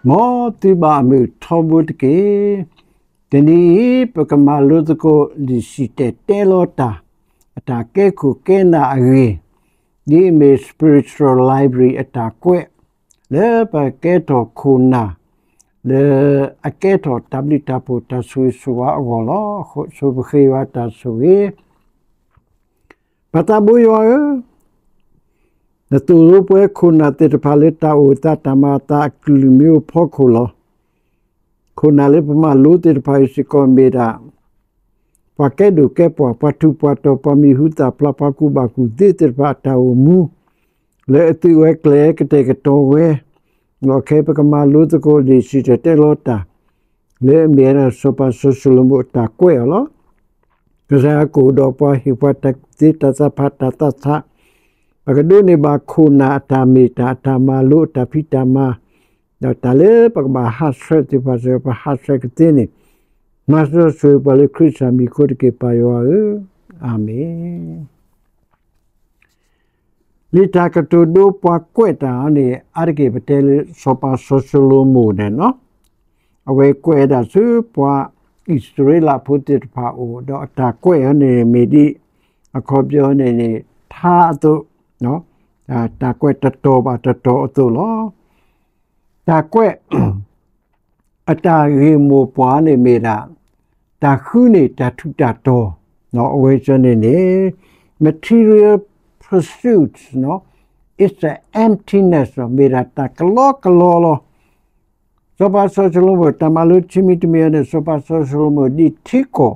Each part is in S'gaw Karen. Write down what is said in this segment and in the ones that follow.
မ်သုဘၣ်အမုာ်ထီဘိတက့ၢ်. တနံၤအံၤ ပကမၤလိသကိးလံာ်စံၣ်တဲၤတဲလီၤတၢ် အတၢ်ကဲခိၣ်ကဲနၢ်အဂ့ၢ်, ဒ်အမ့ၢ် spiritual library အတၢ်ကွဲး လၢပကဲထီၣ်ခိၣ်နၢ် လၢအကဲထီၣ်တၢ်ဘျုးတၢ်ဖှိၣ်တၢ်ဆိၣ်ဂ့ၤဆိၣ်ဝါအဂီၢ်လီၤ. ဆိပဃ့ယွၤတၢ်ဆိၣ်ဂ့ၤ. ပၢ်သးဘိယွၤဧၢ, နသိၣ်လိပှၤခိၣ်နၢ်သ့ၣ်တဖၣ်လၢတၢ်အိၣ်သး တၢ်မၤအသးအကလုၢ်မ့ၢ်အိၣ်ဖီခိၣ်လီၤ. ခိၣ်နၢ်လၢပမၤလိသ့ၣ်တဖၣ်အံၤစ့ၢ်ကီးမ့ၢ်ဒၣ် ပှၤကဲဒိၣ်ကဲပှၢ်, ပှၤထူးပှၤတီၤ, ပှၤမံၤဟူသၣ်ဖျါ, ပှၤကူၣ်ဘၣ်ကူၣ်သ့သ့ၣ်တဖၣ်အတၢ်အိၣ်မူ လၢအသုးဝဲကျဲၤကတဲာ်ကတီၤဝဲ, ဒီးခဲအံၤပကမၤလိသကိးလံာ်စံၣ်တဲၤတဲလီၤတၢ် လၢအမ့ၢ်ဝဲဒၣ်စီၤပၤစီၤၡလိၤမိၣ်အတၢ်ကွဲးအီၤလီၤ. ကစၢ်ယွၤကအိၣ်ဒီးပှၤ ဟ့ၣ်ပှၤတၢ်ကူၣ်သ့တၢ်သးဖးတၢ်သးဆး, ပကဒိးန့ၢ်ဘၣ်ခိၣ်နၢ်အတၢ်မ့ၢ်တၢ် အတၢ်မၤလိအတၢ်ဖံးတၢ်မၤ ဒီးတၢ်လၢပကဘၣ်ဟးဆှဲးသ့ၣ်တဖၣ်စ့ၢ်ကီး ပဟးဆှဲးကသ့န့ၣ်, မၤစၢၤဆိၣ်ဂ့ၤပှၤလၢခရံာ်အမံၤအဃိတက့ၢ် ပၢ်ယွၤဧၢ, အၤမ့ၣ်. လံာ်တၢ်ကတိၤဒိပှၤကွဲးတၢ်န့ၣ် အါတက့ၢ်ပတဲလၢစီၤပၤစီၤၡလိၤမိၣ်န့ၣ်လီၤ. အဝဲကွဲးဒၣ်ဆူပှၤအံၣ်စရ့လးဖိသ့ၣ်တဖၣ်အအိၣ် ဒီးအတၢ်ကွဲးအီၤန့ၣ်မ့ၢ်ဒ် အခီပညီန့ၣ်န့ၣ် ထါအသိး, တၢ်ကွဲးတတီၤဘၣ်တတီၤအသိးလီၤ. တၢ်ကွဲး အတၢ်ဂ့ၢ်မိၢ်ပှၢ်န့ၣ်မ့ၢ်ဒၣ် တၢ်ဃုန့ၢ်တၢ်ထူးတၢ်တီၤ, အဝဲန့ၣ်န့ၣ် material pursuit is the emptiness မ့ၢ်ဒၣ်တၢ်ကလီကလီလီၤ. စီၤပၤစီၤၡလိၤမိၣ် တၢ်မၤလိခံမံၤတမံၤအံၤန့ၣ် စီၤပၤစီၤၡလိၤမိၣ်ဒ်ထံကီၢ်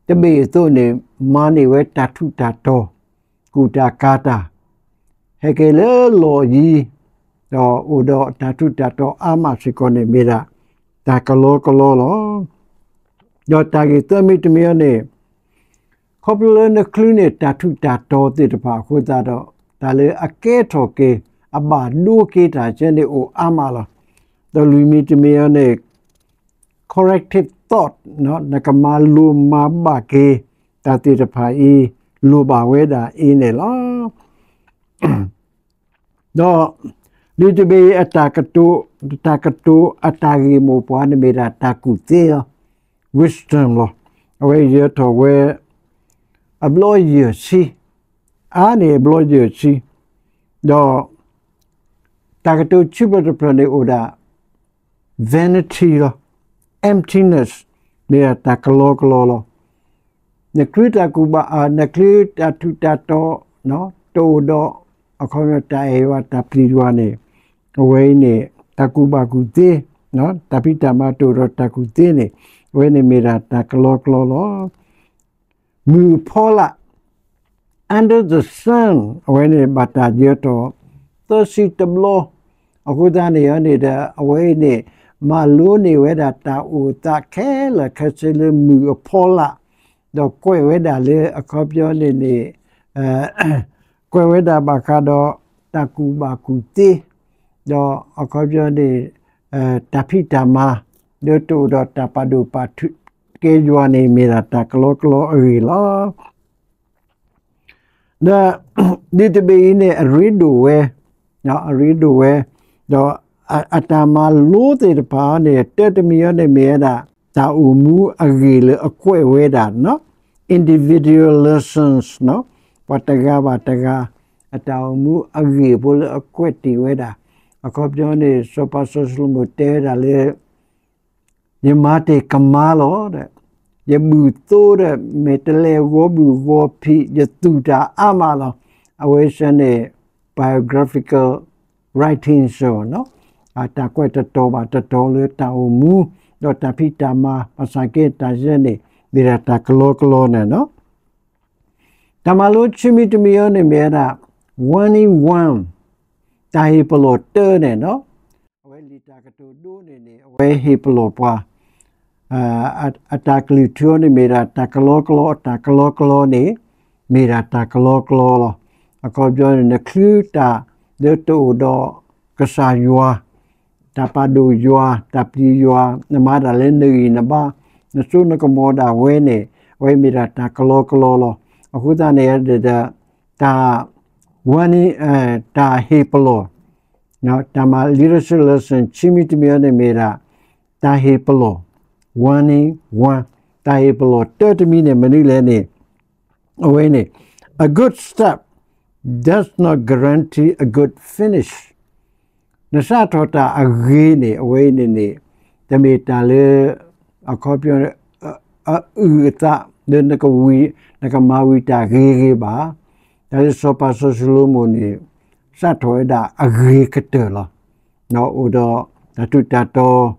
တဘ့ၣ်အသိးန့ၣ် မၤန့ၢ်ဝဲတၢ်ထူးတၢ်တီၤ, ကူၣ်တၢ်ကၤတၢ်, ဟဲက့ၤလၢလီၢ်ယံၤ, ဒီးအိၣ်ဒီးတၢ်ထူးတၢ်တီၤအါမးစ့ၢ်ကီးန့ၣ် မ့ၢ်ဒၣ်တၢ်ကလီကလီလီၤ. ဒီးတၢ်ဂ့ၢ်သၢမံၤတမံၤအံၤန့ၣ် ခီဖျိလၢနချုးန့ၢ်တၢ်ထူးတၢ်တီၤသ့ၣ်တဖၣ်အဃိသတးဒီး တၢ်လၢအကဲထီၣ်က့ၤ အဘၣ်ဒိက့ၤတၢ်ကဲန့ၣ်အိၣ်အါမးလီၤ. ဒီးလွံၢ်မံၤတမံၤအံၤန့ၣ် corrective thought နကမၤလိၤမၤဘၣ်က့ၤ တၢ်သ့ၣ်တဖၣ်အံၤ လိၣ်ဘၣ်ဝဲဒၣ်အံၤန့ၣ်လီၤ. ဒီး လံာ်တဘ့ၣ်အံၤအတၢ်ကတိၤ, တၢ်ကတိၤအတၢ်ဂ့ၢ်မိၢ်ပှၢ်န့ၣ်မ့ၢ်ဒၣ်တၢ်ကူၣ်သ့လီၤ, wisdom လီၤ. အဝဲယၢၤထီၣ်ဝဲ အဘျီယဲၢ်ဆံ, အါန့ၢ်အဘျီယဲၢ်ဆံ, ဒီး တၢ်ကတိၤခံဖျၢၣ်တဖျၢၣ်န့ၣ်အိၣ်ဒၣ် vanity လီၤ, emptiness မ့ၢ်ဒၣ်တၢ်ကလီကလီလီၤ. နချုးတၢ်ကူၣ်ဘၣ်, နချုးတၢ်ထူးတၢ်တီၤ တအိၣ်ဒီး အခီပညီတၢ်အဲၣ်ယွၤတၢ်ပျံၤယွၤန့ၣ်, အဝဲအံၤန့ၣ် တၢ်ကူၣ်ဘၣ်ကူၣ်သ့, တၢ်ဖံးတၢ်မၤတအိၣ်ဒီးတၢ်ကူၣ်သ့န့ၣ် အဝဲန့ၣ်မ့ၢ်ဒၣ်တၢ်ကလီကလီလီၤ. မုၢ်အဖီလာ် under the sun အဝဲန့ၣ်ဘၣ်တၢ်ယၢၤထီၣ် သၢဆံတဘျီ, အဃိသတးန့ၣ်န့ၣ်ဒီး အဝဲအံၤန့ၣ် မၤလိန့ၢ်ဝဲဒၣ်တၢ်အိၣ်သးခဲလၢာ်ခဲဆ့လၢမုၢ်အဖီလာ်, ဒီးကွဲးဝဲဒၣ်လၢအခီပညီန့ၣ်န့ၣ် ကွဲးဝဲဒၣ်ဘၣ်ဃးဒီးတၢ်ကူၣ်ဘၣ်ကူၣ်သ့, ဒီးအခီပညီန့ၣ် တၢ်ဖံးတၢ်မၤ လၢတအိၣ်ဒီးတၢ်ပာ်ဒိၣ်ပာ်ထူးကဲယွၤန့ၣ် မ့ၢ်ဒၣ်တၢ်ကလီကလီအဂ့ၢ်လီၤ. ဒီး ဒ်တဘ့ၣ်အံၤန့ၣ် အရ့ဒိၣ်ဝဲ, အရ့ဒိၣ်ဝဲ, ဒီးအတၢ်မၤလိသ့ၣ်တဖၣ်န့ၣ် တၢ်တမံၤအံၤန့ၣ်မ့ၢ်ဝဲဒၣ် တၢ်အိၣ်မူအဂ့ၢ်လၢအကွဲးဝဲဒၣ် individual lessons ပှၤတဂၤဘၣ်တဂၤ အတၢ်အိၣ်မူအဂ့ၢ်ဖိလၢအကွဲးတ့ၢ်ဝဲဒၣ်, အခီပညီန့ၣ် စီၤပၤစီၤၡလိၤမိၣ်တဲဝဲဒၣ်လၢ ယမၤတ့ၢ်ကမၣ်လီၤ, ယဘူၣ်သိဒီး မ့ၢ်တလဲၤဂီၤဘူၣ်ဂီၤဖံး ယသူၣ်တၢ်အါမးလီၤ. အဝဲစ့ၢ်န့ၣ် biographical writings တၢ်ကွဲးတတီၤဘၣ်တတီၤလၢတၢ်အိၣ်မူ ဒီးတၢ်ဖံးတၢ်မၤ ဘၣ်ဆၣ်က့တၢ်ယဲန့ၣ် မ့ၢ်ဒၣ်တၢ်ကလီကလီန့ၣ်လီၤ. တၢ်မၤလိခံမံၤတမံၤအံၤန့ၣ်မ့ၢ်ဝဲဒၣ် one in one တၢ်ဟ့ၣ်ပလီၢ်တၢန့ၣ်လီၤ. အဝဲလံာ်တၢ်ကတိၤဒိန့ၣ်န့ၣ် အဝဲဟ့ၣ်ပလီၢ်ပှၤ အတၢ်ကလုၢ်ထူအံၤန့ၣ်မ့ၢ်ဒၣ်တၢ်ကလီကလီ, တၢ်ကလီကလီန့ၣ် မ့ၢ်ဒၣ်တၢ်ကလီကလီလီၤ. အခီပညီန့ၣ် နချုးတၢ်လၢတအိၣ်ဒီးကစၢ်ယွၤ, တၢ်ပာ်ဒိၣ်ယွၤ, တၢ်ပျံၤယွၤ, နမၤတၢ်လၢနဂံၢ်နဘါ, နစိနကမီၤဒၣ်ဝဲန့ၣ် အဝဲမ့ၢ်ဒၣ်တၢ်ကလီကလီလီၤ. အဃိသတးန့ၣ်ဒီး တၢ် ဝဲန့ၣ် တၢ်ဟ့ၣ်ပလီၢ် တၢ်မၤ leadership lesson ခံမံၤတမံၤအံၤန့ၣ်မ့ၢ်ဒၣ် တၢ်ဟ့ၣ်ပလီၢ် warning one, တၢ်ဟ့ၣ်ပလီၢ်တၢတမံၤန့ၣ် မနုၤလဲၣ်န့ၣ် အဝဲန့ၣ် a good start does not guarantee a good finish. နစးထီၣ်တၢ်အဂ့ၤန့ၣ် အဝဲအံၤန့ၣ်န့ၣ် တမ့ၢ်တၢ်လၢ အခီပညီ အအုၣ်အသး လၢနကဝံၤ နကမၤဝံၤတၢ်ဂ့ၤဂ့ၤဘၣ်. တၢ်လၢစီၤပၤစီၤၡလိၤမိၣ်န့ၣ် စးထီၣ်ဝဲဒၣ်အဂ့ၤကတၢၢ်လီၤ. အိၣ်ဒီးတၢ်ထူးတၢ်တီၤ,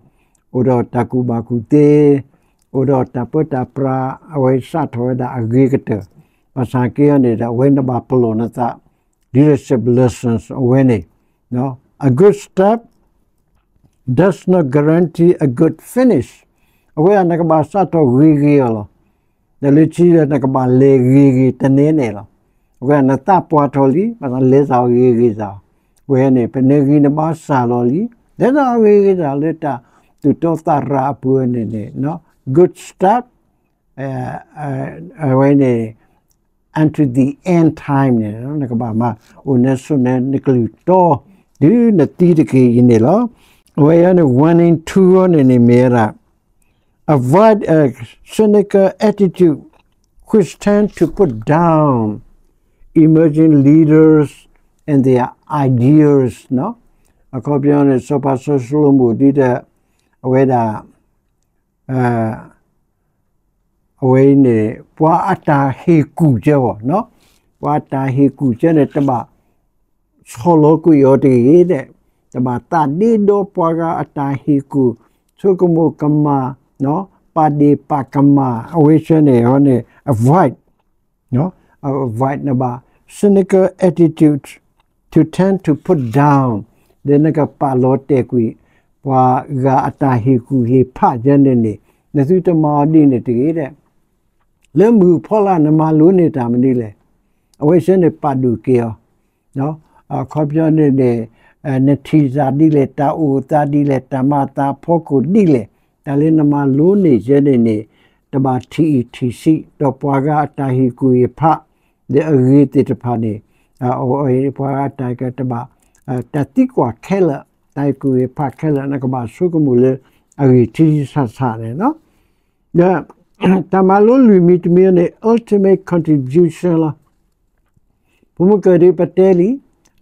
အိၣ်ဒီးတၢ်ကူၣ်ဘၣ်ကူၣ်သ့, အိၣ်ဒီးတၢ်ပၢတၢ်ပြး, အဝဲစးထီၣ်ဝဲဒၣ်အဂ့ၤကတၢၢ်. ဘၣ်ဆၣ်က့န့ၣ်ဒီး အဝဲနဘၣ်ပလီၢ်နသး leadership lessons အဝဲန့ၣ် a good start does not guarantee a good finish. အဝဲဒၣ်နကဘၣ်စးထီၣ်ဂ့ၤဂ့ၤအီၤလီၤ. ဒီးလၢခံဒီးနကဘၣ်လဲၤဂ့ၤဂ့ၤတန့ၢ်န့ၣ်လီၤ. အဝဲဒၣ်နသးပှၢ်ထီၣ်လံ ဘၣ်သးလဲၤသးဂ့ၤဂ့ၤသး. အဝဲန့ၣ် ပနဂံၢ်နဘါစၢ်လီၤလံ လဲၤသးဂ့ၤဂ့ၤသးလၢတၢ်သူၣ်တီသးရၤအပူၤန့ၣ်န့ၣ် good start အဝဲန့ၣ် unto the end time န့ၣ် နကဘၣ်မၤအိၣ်နဲဆိးနဲနကလုၢ်တီ တုၤနသံတက့ၢ်အံၤန့ၣ်လီၤ. အဝဲအံၤန့ၣ် warning two အံၤန့ၣ်န့ၣ်မ့ၢ်ဝဲဒၣ် avoid a cynical attitude which tend to put down emerging leaders and their ideas. အခီပညီန့ၣ် စီၤပၤစီၤၡလိၤမိၣ်ဒ်ဒီး အဝဲဒၣ် အဝဲအံၤန့ၣ် ပှၤအတၢ်ဟ့ၣ်ကူၣ်ကဲအီၤ, ပှၤအတၢ်ဟ့ၣ်ကူၣ်ကဲန့ၣ် တဘၣ်ဆီၣ်လီၤကွံာ်အီၤတဂ့ၤဒဲး, တဘၣ်သးဒ့ဒီပှၤဂၤအတၢ်ဟ့ၣ်ကူၣ် ဆိကမိၣ်ကမၣ်, ပာ်ဒ့ၣ်ပာ်ကမၣ် အဝဲဆၢန့ၣ်န့ၣ် avoid avoid နဘၣ် cynical attitude to tend to put down ဒီးနကပာ်လီၤတဲာ်ကွံာ် ပှၤဂၤအတၢ်ဟ့ၣ်ကူၣ်ဟ့ၣ်ဖးယဲန့ၣ်န့ၣ် နသုတမၤအီၤဒ်န့ၣ်တဂ့ၤဒဲး. လၢမုၢ်ဖီလာ်နမၤလိန့ၢ်တၢ်မနုၤလဲၣ်, အဝဲဆၢန့ၣ်ပာ်ဒိၣ်က့ၤအီၤ အခီပညီန့ၣ်န့ၣ် နထံၣ်သးဒ်လဲၣ်, တၢ်အိၣ်သးဒ်လဲၣ်, တၢ်မၤသးဖီခိၣ်ဒ်လဲၣ်, တၢ်လၢနမၤလိန့ၢ်ယဲန့ၣ်န့ၣ် တဘၣ်ထံၣ်အံၣ်ထံၣ်ဆံး ဒီးပှၤဂၤအတၢ်ဟ့ၣ်ကူၣ်ဟ့ၣ်ဖး ဒီးအဂ့ၤသ့ၣ်တဖၣ်န့ၣ် ပှၤဂၤအတၢ်ကတဘၣ် တၢ်သံကွၢ်ခဲလၢာ်, တၢ်ဟ့ၣ်ကူၣ်ဟ့ၣ်ဖးခဲလၢာ် နကဘၣ်ဆိကမိၣ်လၢ အဂ့ၢ်ထံဆးဆးန့ၣ်လီၤ. ဒီးတၢ်မၤလိလွံၢ်မံၤတမံၤန့ၣ် ultimate contribution လီၤ. ပမ့ၢ်ကၢၢ်ဒ်ပတဲလံ,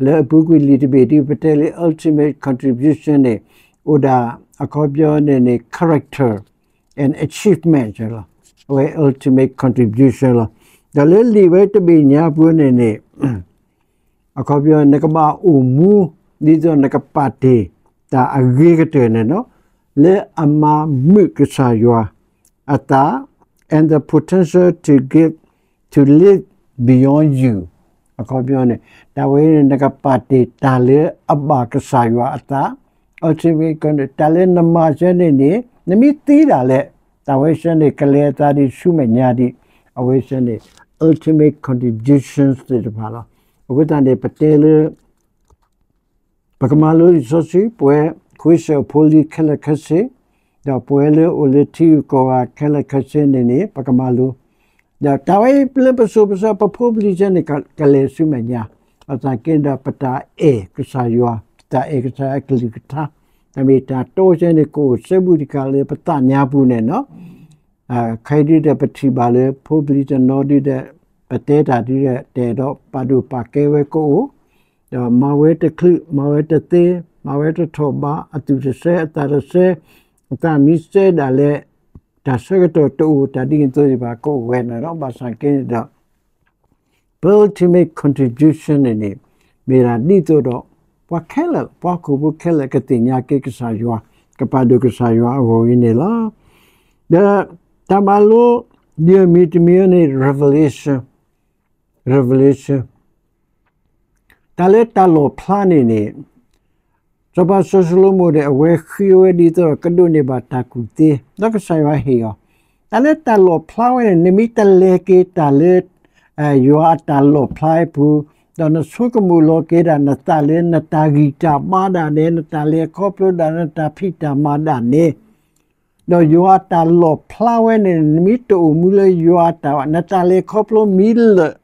လၢအပူၤကွံာ်လံာ်တဘ့ၣ်ဒ်ပတဲလံ ultimate contribution န့ၣ် အိၣ်ဒၣ်အခီပညီန့ၣ်န့ၣ် character and achievement လီၤ. အဝဲ ultimate contribution လီၤ. ဒီးလၢလံာ်ဝဲတဘ့ၣ်ညါပူၤန့ၣ်န့ၣ် အခီပညီ နကဘၣ်အိၣ်မူ ဒ်သိးနကပာ်တ့ၢ်တၢ်အဂ့ၤကတၢၢ်န့ၣ်လီၤ. လၢအမၤမုာ်ကစၢ်ယွၤအသး and the potential to give, to live beyond you အခီပညီန့ၣ် တၢ်ဝဲန့ၣ် နကပာ်တ့ၢ်တၢ်လၢအဘၣ်ကစၢ်ယွၤအသး ultimate တၢ်လၢနမၤစဲန့ၣ်န့ၣ် နမ့ၢ်သံဒၣ်လဲာ် တၢ်ဝဲစဲန့ၣ် ကလဲၤအသးဒ်ဆူမဲာ်ညါဒ် အဝဲစဲန့ၣ် ultimate contributions သ့ၣ်တဖၣ်လီၤ. အဃိသတးန့ၣ် ပတဲလၢ ပကမၤလိလံာ်စီဆှံ ပဝဲခွံၡၢၣ်ဖိလံၤခဲလၢာ်ခဲဆ့, ဒီးပဝဲလၢအိၣ်လၢထံဂုၤကီၢ်ဂၤခဲလၢာ်ခဲဆ့န့ၣ်န့ၣ် ပကမၤလိ, ဒီးတၢ်ဝဲလၢပစိၤပဆၢပဖိပလံၤစဲန့ၣ် ကလဲၤဆူမဲာ်ညါ, ဘၣ်ဆၣ်က့ဒီးပတၢ်အဲၣ်ကစၢ်ယွၤ, ပတၢ်အဲၣ်ကစၢ်ယွၤအကလုၢ်ကထါ, တၢ်မ့ၢ်တၢ်တီစဲန့ၣ် ကအိၣ်စဲဘူးတကးလၢပသးညါပူၤန့ၣ်လီၤ. ခဲအံၤဒ်ဒီးပထံၣ်ဘၣ်လၢဖိပလံၤတနီၤဒ်ဒီး ပတဲတၢ်ဒ်ဒီး တဲဒီးပာ်ဒိၣ်ပာ်ကဲဝဲကအိၣ်, ဒီးမၤဝဲတချုး မၤဝဲတသ့ မၤဝဲတထီၣ်ဘး အသူၣ်တစဲ အသးတစဲ အသးမံစဲဒၣ်လဲာ် တၢ်ဆၢကတီၢ်တအိၣ် တၢ်ဒ်န့ၣ်အသိးသ့ၣ်တဖၣ်ကအိၣ်ဝဲန့ၣ်လီၤ. ဘၣ်ဆၣ်က့န့ၣ်ဒီး ultimate contribution န့ၣ်န့ၣ် မ့ၢ်ဒၣ်ဒ်သိးဒီး ပှၤခဲလၢာ် ပှၤဟီၣ်ခိၣ်ဖိခဲလၢာ်ကသ့ၣ်ညါက့ၤကစၢ်ယွၤ ကပာ်ဒိၣ်ကစၢ်ယွၤအဂီၢ်အံၤန့ၣ်လီၤ. ဒီးတၢ်မၤလိ ယဲၢ်မံၤတမံၤန့ၣ် revelation, revelation တၢ်လၢတၢ်လီၣ်ဖျါန့ၣ်န့ၣ် စီၤပၤစီၤၡလိၤမိၣ်န့ၣ် အဝဲဃ့ဝဲဒ်သိးဒီးကဒိးန့ၢ်ဘၣ်တၢ်ကူၣ်သ့ ဒီးကစၢ်ယွၤဟ့ၣ်အီၤ, တၢ်လၢတၢ်လီၣ်ဖျါဝဲန့ၣ် နမ့ၢ်တလဲၤက့ၤတၢ်လၢ ယွၤအတၢ်လီၣ်ဖျါအပူၤ, ဒီးနဆိကမိၣ်လီၤက့ၤဒၣ်နသးလၢနတၢ်ဂံၢ်တၢ်ဘါဒၣ်နဲ နတၢ်လဲၤခီဖျိဒၣ် နတၢ်ဖံးတၢ်မၤဒၣ်နဲ ဒီးယွၤအတၢ်လီၣ်ဖျါဝဲန့ၣ် နမ့ၢ်တအိၣ်မူလၢယွၤအတၢ်ဘၣ် နတၢ်လဲၤခီဖျိမ့ၢ်လၢာ်,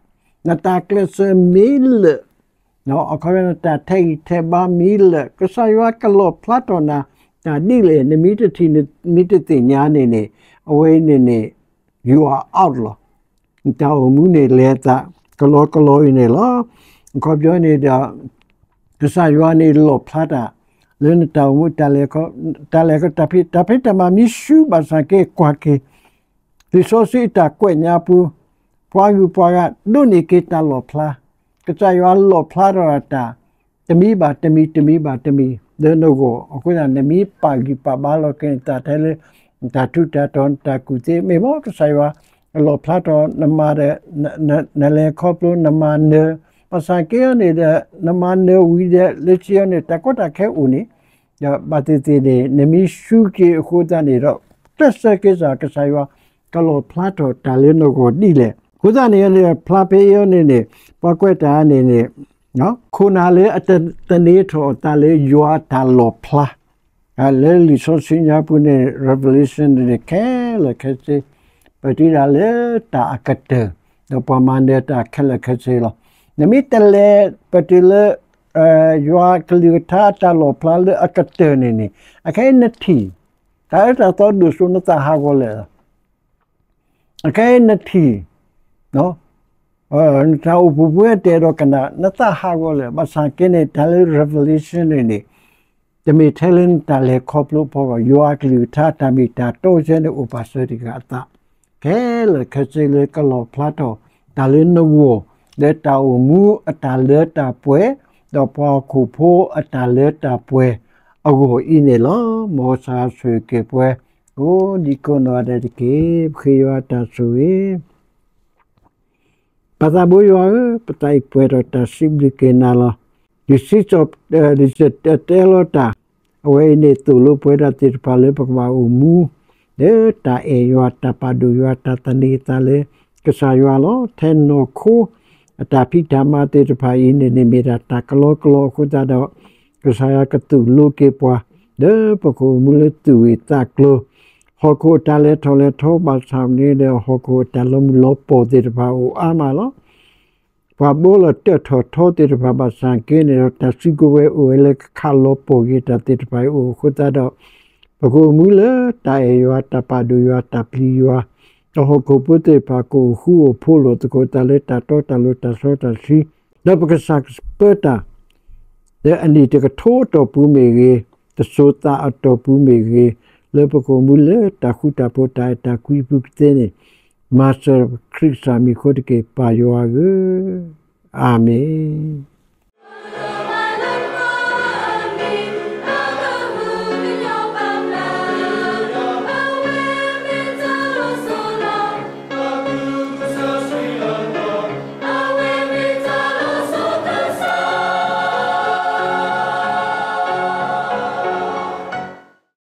နတၢ်ကျဲးစၢးမ့ၢ်လၢာ်, အခီပညီ တၢ်ထဲးဂံၢ်ထဲးဘါမံၤလၢာ် ကစၢ်ယွၤကလီၣ်ဖျါထီၣ်နၤ တၢ်ဒ်လဲၣ် နမ့ၢ်တထံၣ် နမ့ၢ်တသ့ၣ်ညါန့ၣ်န့ၣ် အဝဲအံၤန့ၣ်န့ၣ် you are out လီၤ. နတၢ်အိၣ်မူန့ၣ်လဲၤသး ကလီကလီအံၤန့ၣ်လီၤ. အခီပညီန့ၣ်ဒီး ကစၢ်ယွၤန့ၣ်လီၣ်ဖျါတၢ် လၢနတၢ်အိၣ်မူ တၢ်လဲၤခီ တၢ်ဖံးတၢ်မၤမံၤဆူ ဘၣ်ဆၣ်က့ ကွၢ်က့ၤ လံာ်စီဆှံအတၢ်ကွဲးညါပူၤ ပှၤဂုၤပှၤဂၤဒိးန့ၢ်က့ၤတၢ်လီၣ်ဖျါ, ကစၢ်ယွၤလီၣ်ဖျါထီၣ်တၢ် တမံၤဘၣ်တမံၤ တမံၤဘၣ်တမံၤ လၢနဂီၢ် အဃိသတး နမ့ၢ်ပာ်ဂံၢ်ပာ်ဘါလီၤက့ၤနသးထဲလၢ နတၢ်ထူးတၢ်တီၤ နတၢ်ကူၣ်သ့ မ့ၢ်မ့ၢ် ကစၢ်ယွၤလီၣ်ဖျါထီၣ်နမၤဒီး နလဲၤခီဖျိနမၤနၢၤ, ဘၣ်ဆၣ်က့အီၤန့ၣ်ဒီး နမၤနၢၤဝံၤဒီး လၢခံအီၤန့ၣ် တၢ်ကီတၢ်ခဲအိၣ်န့ၣ် ဒီးဘၣ်သ့ၣ်သ့ၣ်န့ၣ် နမ့ၢ်ဆူက့ၤအဃိသတးန့ၣ်ဒီး ကျဲးစၢးက့ၤစၢ် ကစၢ်ယွၤကလီၣ်ဖျါထီၣ်တၢ်လၢနဂီၢ်ဒ်လဲၣ်. အဃိသတးန့ၣ်န့ၣ် ဖျါဖဲအံၤန့ၣ်န့ၣ် ပှၤကွဲးတၢ်န့ၣ်န့ၣ် ခိၣ်နၢ်လၢအတသန့ၤထီၣ်အသးလၢယွၤအတၢ်လီၣ်ဖျါ လၢလံာ်စီဆှံညါပူၤန့ၣ် Revelation န့ၣ်န့ၣ် ခဲလၢာ်ခဲဆ့ ပတုၤဒၣ်လၢတၢ်အကတၢၢ် ဒီးပှၤမၤနၢၤတၢ်ခဲလၢာ်ခဲဆ့လီၤ. နမ့ၢ်တလဲၤပတုၤလၢ ယွၤကလုၢ်ကထါအတၢ်လီၣ်ဖျါလၢအကတၢၢ်န့ၣ်န့ၣ် အခဲအံၤနထံၣ် တၢ်အၢတၢ်သီဒိၣ်စိ နသးဟးဂီၤလၢာ်လီၤ. အခဲအံၤနထံၣ် နတၢ်အိၣ်ဖှိၣ်ဖိတဲဒီးကနၣ် နသးဟးဂီၤလၢာ်. ဘၣ်ဆၣ်က့န့ၣ် တၢ်လၢ Revelation န့ၣ်န့ၣ် တမ့ၢ်ထဲလၢနတၢ်လဲၤခီဖျိအဖီခိၣ် ယွၤအကလုၢ်ကထါတၢ်မ့ၢ်တၢ်တီဆဲန့ၣ် အိၣ်ပာ်စၢၤတဂၤအသး ခဲလၢာ်ခဲဆ့လၢကလီၣ်ဖျါထီၣ် တၢ်လၢနဂီၢ် လၢတၢ်အိၣ်မူအတၢ်လၢတၢ်ပှဲၤ ဒီးပှၤဟီၣ်ခိၣ်ဖိအတၢ်လၢတၢ်ပှဲၤအဂီၢ်အံၤန့ၣ်လီၤ. မ်ကစၢ်ဆိၣ်ဂ့ၤက့ၤပှၤ ကိးဒံကိးနီၢ်ဂၤဒဲးတက့ၢ်. ပဃ့ယွၤတၢ်ဆိၣ်ဂ့ၤ ပၢ်သးဘိယွၤဧၢ, ပသးအံၤပှဲၤဒီးတၢ်စံးဘျုးက့ၤနၤလီၤ. ယစံးထီၣ် ယတဲလီၤတၢ် အဝဲအံၤန့ၣ် သိၣ်လိပှဲၤဒၣ်သ့ၣ်တဖၣ်လၢပကဘၣ်အိၣ်မူ လၢတၢ်အဲၣ်ယွၤ တၢ်ပာ်ဒိၣ်ယွၤ တၢ်သန့ၤသးလၢကစၢ်ယွၤလီၤ. ထဲနီၢ်ခိ အတၢ်ဖံးတၢ်မၤသ့ၣ်တဖၣ်အံၤန့ၣ်န့ၣ် မ့ၢ်ဒၣ်တၢ်ကလီကလီအဃိသတးဒီး ကစၢ်ယွၤကသိၣ်လိက့ၤပှၤ လၢပကအိၣ်မူလၢသူၣ်ဂ့ၢ်သးကျိၤ ဟီၣ်ခိၣ်အတၢ်လဲၤထီၣ်လဲၤထီ ဘၣ်ဆၣ်န့ၣ်ဒီး ဟီၣ်ခိၣ်အတၢ်လီၤမုၢ်လီၤပှီၢ်သ့ၣ်တဖၣ်အိၣ်အါမးလီၤ. ပှၤဘိလီၤတၢၢ်ထီၣ်ထီသ့ၣ်တဖၣ်ဘၣ်ဆၣ်က့န့ၣ်ဒီး တၢ်စုကဝဲၤအိၣ်ဝဲလၢကခးလီၤပှီၢ်က့ၤတၢ်သ့ၣ်တဖၣ်အံၤအိၣ်အဃိသတးဒီး ပကအိၣ်မူလၢတၢ်အဲၣ်ယွၤ တၢ်ပာ်ဒိၣ်ယွၤ တၢ်ပျံၤယွၤ ဒီးဟီၣ်ခိၣ်ဖိသ့ၣ်တဖၣ်ကအိၣ်ဃူအိၣ်ဖိးလိာ်သကိးတၢ်လၢတၢ်တီတၢ်လိၤ တၢ်စီတၢ်ဆှံ ဒီးပကစၢ်ကစၢ်ပၢတၢ် လၢအနံၣ်တကထိအတီၢ်ပူၤမ့ၢ်ဂ့ၤ, တစိၤသးအတီၢ်ပူၤမ့ၢ်ဂ့ၤ, လၢပကအိၣ်မူလၢတၢ်ဃူတၢ်ဖိး တၢ်အဲၣ်တၢ်ကွံအပူၤကသ့န့ၣ်, မၤစၢၤခရံာ်ကစၢ်မံၤအဃိတက့ၢ်, ပၢ်ယွၤဧၢ, အၤမ့ၣ်.